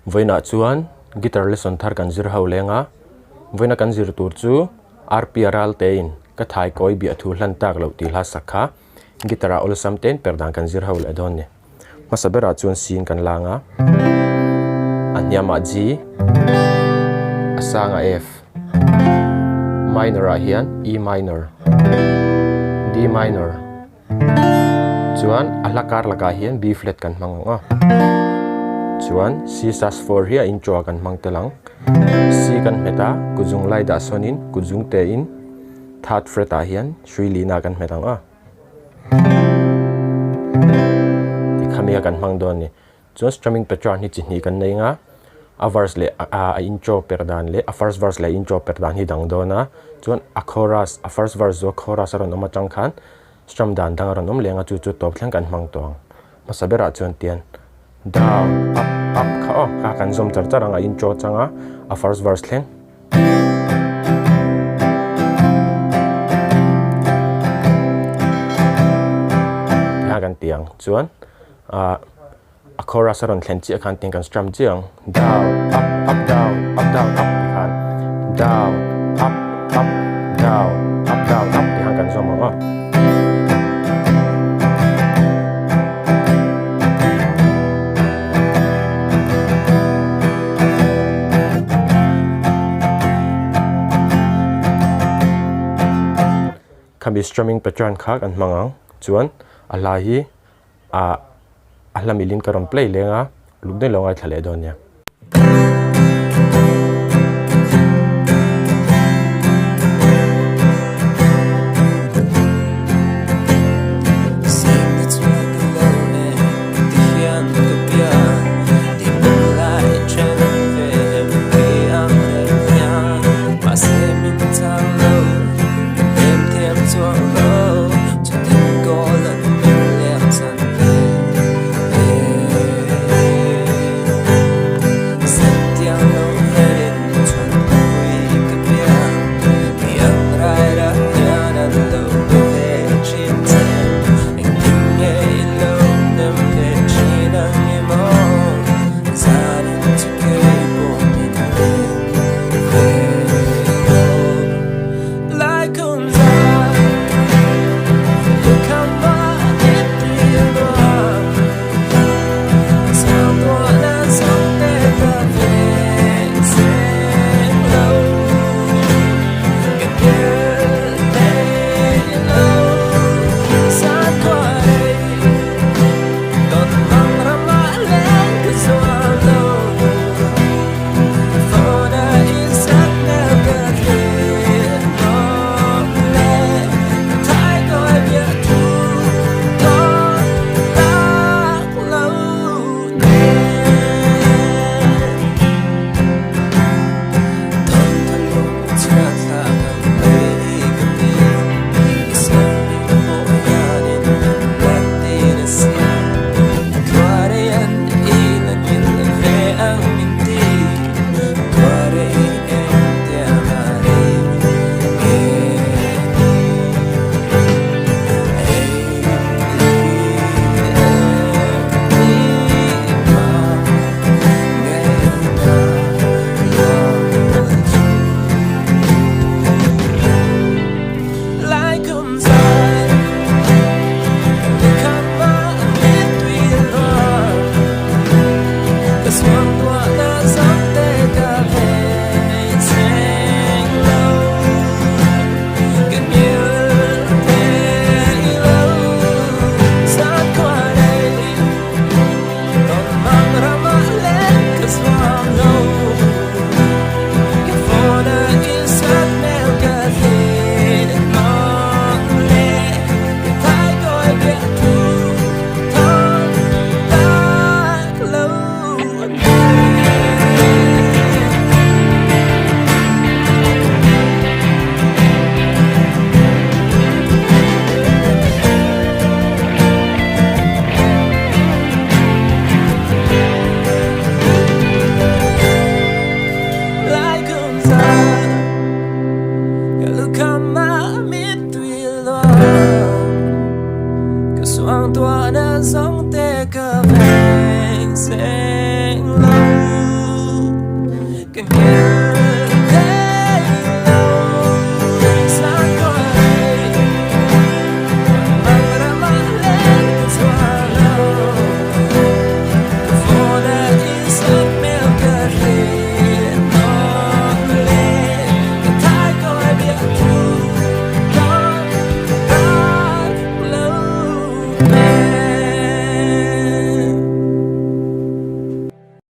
Vawiinah chuan guitar lesson thar kan zir ho leng a, vawiina kan zir tur chu RP Raltein ka thai kawi biah thu hlan tak loh tih hla sak kha guitar ah awlsam ten per dan kan zir ho leh dawn ni. Hmasa berah chuan C in kan lang a, a hniamah G, a sangah F, minor ah hian E minor, D minor, Chuan a hla kar lakah hian B flat kan hmang ang a. Chuan C sus 4 hi a intro ah kan hmang tel ang. C kan hmet a, kutzung lai dah sawnin kutzung te in third fret ah hian hrui lina kan hmet ang a. Tikhami a kan hmang dawn a ni. Chuan strumming pattern hi chi hnih kan nei anga a verse leh a intro per dan leh a first verse leh intro per dan hi dang dawn a chuan a chorus a first verse zawh chorus a rawn awm atang khan strum dan dang a rawn awm leh anga chu chu tawp thleng kan hmang tawh ang hmasa berah chuan tian down up up kha aw kha kan zawm char char ang a intro changa a first verse thleng. Kha kan ti ang chuan ah. A chorus a rawn thlen chiah khan tin kan strum chiah ang. Down, up, up, down, up, down, up ti khan down, up, up, down, up, down, up ti khan kan zawm ang aw. Khami strumming pattern kha kan hmang ang chuan a hla hi ah a hla milin ka rawn play leng a luk daih lo ngaithla leh dawn nia.